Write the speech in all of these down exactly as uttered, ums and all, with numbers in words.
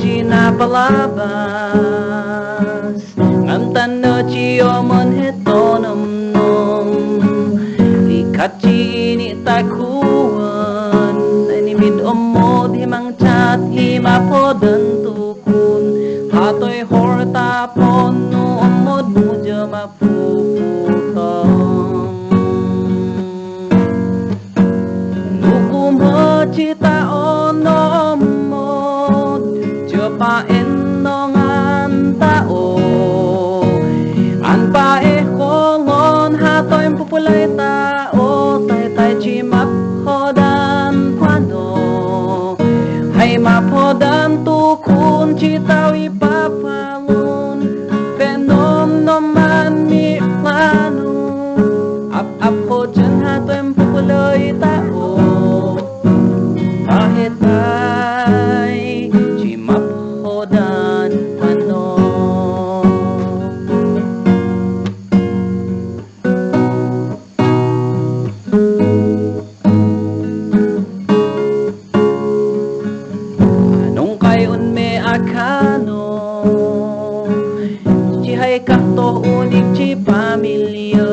Ci na Barabas, ngam tan na ci yo man he to nom nom. Likat ci ini ta kuan, na ini mit omot himang cat hima podan tukun. Hatoi hor ta pon nu omot muja ma puputang. Nuku mo ci ta onomot, jo pa en nong an ta o. An pa e kolon hatoi pupulai ta o, tai tai ci map hodan pano. Hai map hodan tukun ci tau i papa lun, pe nom nom an mi planu. Ap ap ho jen hatoi pupulai ta o. Tahe tai ci map hodan pano. Nung kai un me akano, ci hai kah to unik ci pamilya.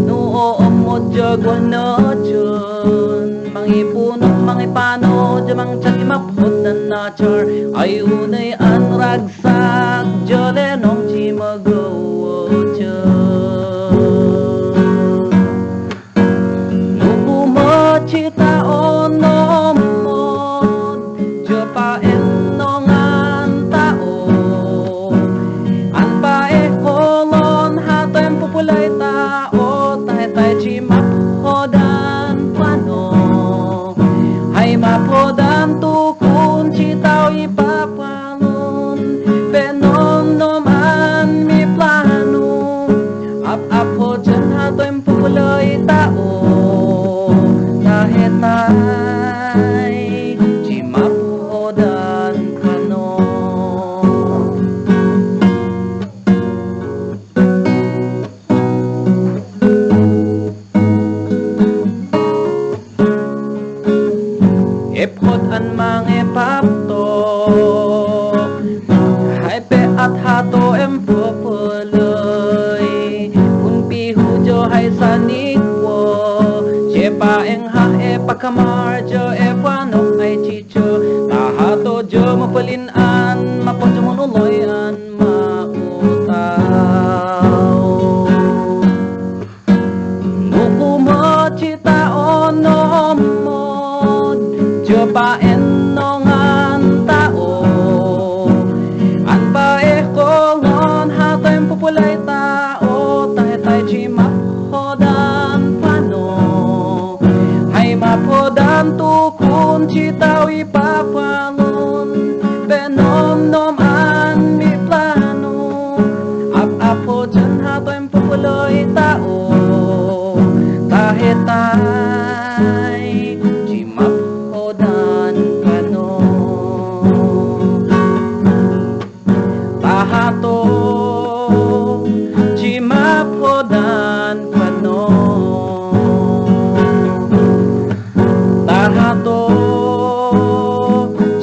Nu o omot jo gua no chun, mang i puno, mang i pano, jo mang chat i map hodan na char, ai unai an ragsak, jo le nong ci magawa chun. Nuku mo ci ta onomot, jo pa en nong an ta o. An pa e kolon hatoi pupulai ta o, tai tai ci map hodan pano. Hai map hodan tukun ci tau i papa lun, pe nom nom an mi planu. Ap ap ho jen hatoi pupulai ta o. Tahe tai ci map hodan pano. Ephod an mang e pap to, hai pe at ha to em pho pho loi. Pun pi hu jo hai sa ni kwo, che pa eng ha e pa kamar jo e pwa nok ai chi cho. Ta ha to jo mo pelin an, ma po jo mo no loi an ma u tao. Nuku mo ci ta onomot, jo pa en nong an ta o. An pa e kolon hatoi pupulai ta o, tai tai ci map hodan pano. Hai map hodan tukun ci tau i papa lun, pe nom nom an mi planu. Ap ap ho jen hatoi pupulai ta o. Tahe tai ci map hodan pano. Ta ha to ci map hodan pano. Ta ha to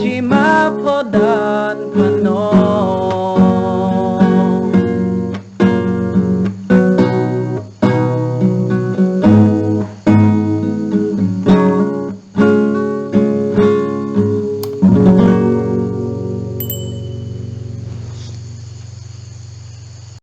ci map hodan